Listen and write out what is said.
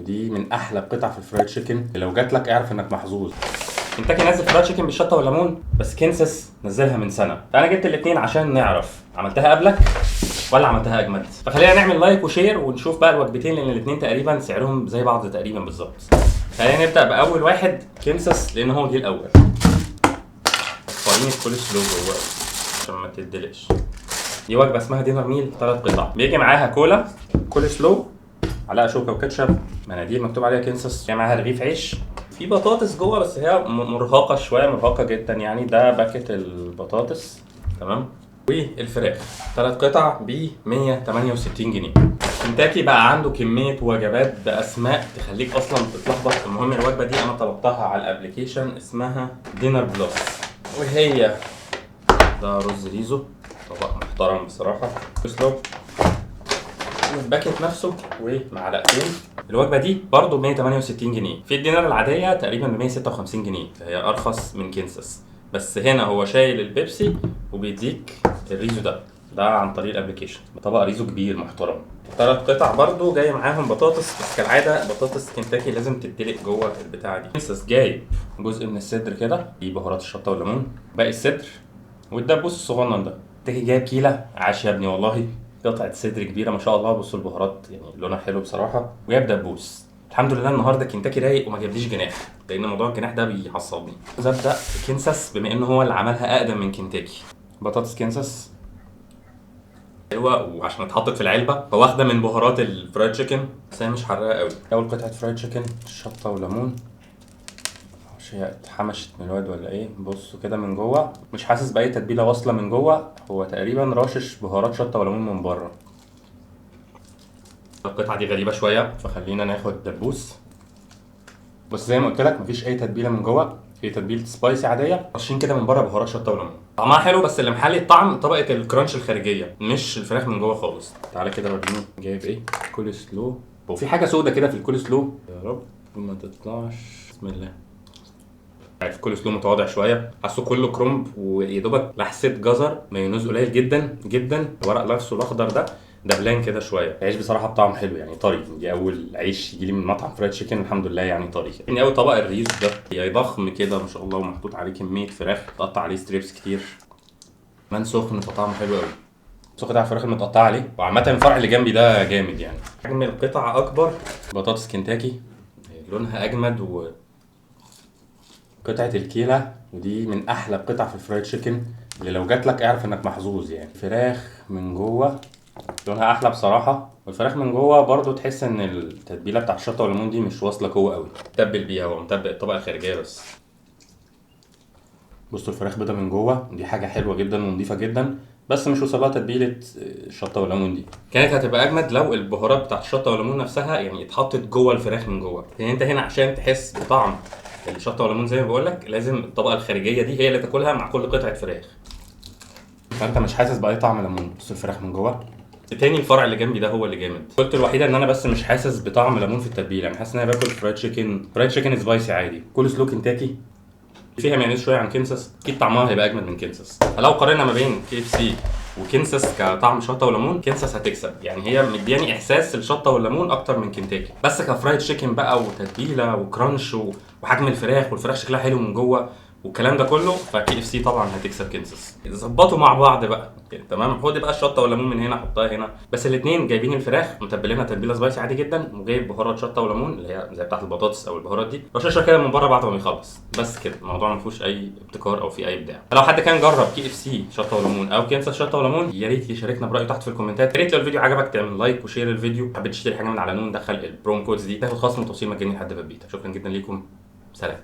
ودي من احلى قطع في ال fried chicken، لو جات لك اعرف انك محظوظ. كنتاكي نزل fried chicken بالشطه والليمون، بس كنسس نزلها من سنه، فانا جبت الاثنين عشان نعرف عملتها قبلك ولا عملتها اجمد. فخلينا نعمل like و share ونشوف بقى الوجبتين، لان الاثنين تقريبا سعرهم زي بعض تقريبا بالظبط. خلينا نبدا باول واحد كنسس، لان هو جه الاول. طريقه كل سلو جوه عشان ما تدلقش. دي وجبة اسمها dinner meal، ثلاث قطع، بيجي معاها كولا، كول سلو، معلقه شوكه وكاتشب، مناديل مكتوب عليها كنسس، جاي معاها رغيف عيش، في بطاطس جوه بس هي مرهقة شويه، مرهقة جدا يعني. ده باكت البطاطس، تمام. والفراخ ثلاث قطع ب 168 جنيه. كنتاكي بقى عنده كمية وجبات بأسماء تخليك أصلا تتلخبط. المهم الوجبة دي أنا طلبتها على ال application، اسمها dinner plus، وهي ده رز ريزو، طبق محترم بصراحة، سلو والباكت نفسه ومعلقتين. الوجبة دي برضو ب 168 جنيه. في ال dinner العادية تقريبا ب 156 جنيه، فهي ارخص من كنسس. بس هنا هو شايل البيبسي وبيديك الريزو ده، ده عن طريق ال application. طبق ريزو كبير محترم، ثلاث قطع، برضو جاي معاهم بطاطس، بس كالعادة بطاطس كنتاكي لازم تدلق جوه البتاعه دي. كنسس جايب جزء من الصدر كده، دي بهارات الشطه والليمون، باقي الصدر والدبوس الصغنن ده. كنتاكي جايب كيله، عاش يا ابني والله، قطعة صدر كبيرة ما شاء الله. بصوا البهارات، يعني لونها حلو بصراحة. وجايب دبوس. الحمد لله النهارده كنتاكي رايق وما جابليش جناح، لان موضوع الجناح ده بيعصبني. عايز ابدا بكنسس بما انه هو اللي عملها اقدم من كنتاكي. بطاطس كنسس حلوه، وعشان اتحطت في العلبة فواخده من بهارات ال fried chicken، بس هي مش حراقه قوي. اول قطعه fried chicken، شطه وليمون. مش هي اتحمشت من الواد ولا ايه؟ بصوا كده من جوه، مش حاسس باي تتبيله واصله من جوه، هو تقريبا راشش بهارات شطه وليمون من بره. القطعة دي غريبة شويه، فخلينا ناخد دبوس. بس زي ما قلت لك مفيش اي تتبيله من جوه، هي تتبيله spicy عاديه، رشين كده من بره بهارات شطه وليمون. طعمها حلو، بس اللي محلي الطعم طبقه ال crunch الخارجيه، مش الفراخ من جوه خالص. تعالى كده وريني جايب ايه. كول سلو، هو في حاجة سودا كده في الكول سلو، يا رب ما تطلعش، بسم الله. عارف كل سلو متواضع شويه، حاسه كله كرنب ويا دوبك لحسة جزر، مايونيز قليل جدا جدا، ورق نفسه الاخضر ده دبلان كده شويه. العيش بصراحة بطعمه حلو يعني طري، دي اول عيش يجي لي من مطعم fried chicken الحمد لله يعني طري. يعني اول طبق الريز ده يا ضخم كده ما شاء الله، ومحطوط عليه كمية فراخ، تقطع عليه strips كتير، كمان سخن فطعمه حلو قوي. سخن على الفراخ المتقطعة عليه. وعامة الفرع اللي جنبي ده جامد يعني، حجم القطعة اكبر. بطاطس كنتاكي لونها اجمد. و قطعة الكيلة، ودي من أحلى القطع في ال fried chicken، اللي لو جات لك اعرف إنك محظوظ يعني. فراخ من جوه لونها أحلى بصراحة، والفراخ من جوه برضو تحس إن التتبيلة بتاعت الشطة والليمون دي مش واصلة جوه قوي، تبل بيها، هو متبل الطبقة الخارجية بس. بصوا الفراخ بيضة من جوه، دي حاجة حلوة جدا ونضيفة جدا، بس مش وصلها تتبيلة الشطة والليمون دي. كانت هتبقى أجمد لو البهارات بتاعت الشطة والليمون نفسها يعني اتحطت جوه الفراخ من جوه. يعني أنت هنا عشان تحس بطعم الشطه والليمون زي ما بقول لك لازم الطبقة الخارجية دي هي اللي تاكلها مع كل قطعه فراخ، فانت مش حاسس باي طعم ليمون. بص الفراخ من جوه. تاني الفرع اللي جنبي ده هو اللي جامد. قلت الوحيدة ان انا بس مش حاسس بطعم ليمون في التتبيله، انا حاسس ان انا باكل fried chicken، fried chicken spicy عادي. كول سلو كنتاكي فيها مايونيز شوية عن كنسس، اكيد طعمها هيبقى اجمد من كنسس. فلو قارنا ما بين KFC وكنسس كطعم شطه وليمون، كنسس هتكسب، يعني هي مدياني احساس الشطه والليمون اكتر من كنتاكي. بس ك fried chicken بقى وتتبيله و crunch وحجم الفراخ، والفراخ شكلها حلو من جوه والكلام ده كله، ف KFC طبعا هتكسب كنسس. ظبطوا مع بعض بقى، تمام. خد بقى الشطه والليمون من هنا حطها هنا، بس الاثنين جايبين الفراخ متبلينها تتبيله spicy عادي جدا، وجايب بهارات شطه وليمون اللي هي زي بتاعه البطاطس او البهارات دي، رشاشها كده من بره بعد ما يخلص. بس كده الموضوع ما فيهوش اي ابتكار او فيه اي ابداع. فلو حد كان جرب KFC شطه وليمون او كنسس شطه وليمون، يا ريت يشاركنا برايه تحت في الكومنتات. يا ريت لو الفيديو عجبك تعمل like و share الفيديو. حبيت تشتري حاجة من على نون، دخل ال promo codes دي تاخد خصم وتوصيل مجاني لحد باب بيتك. شكرا جدا ليكم، سلام.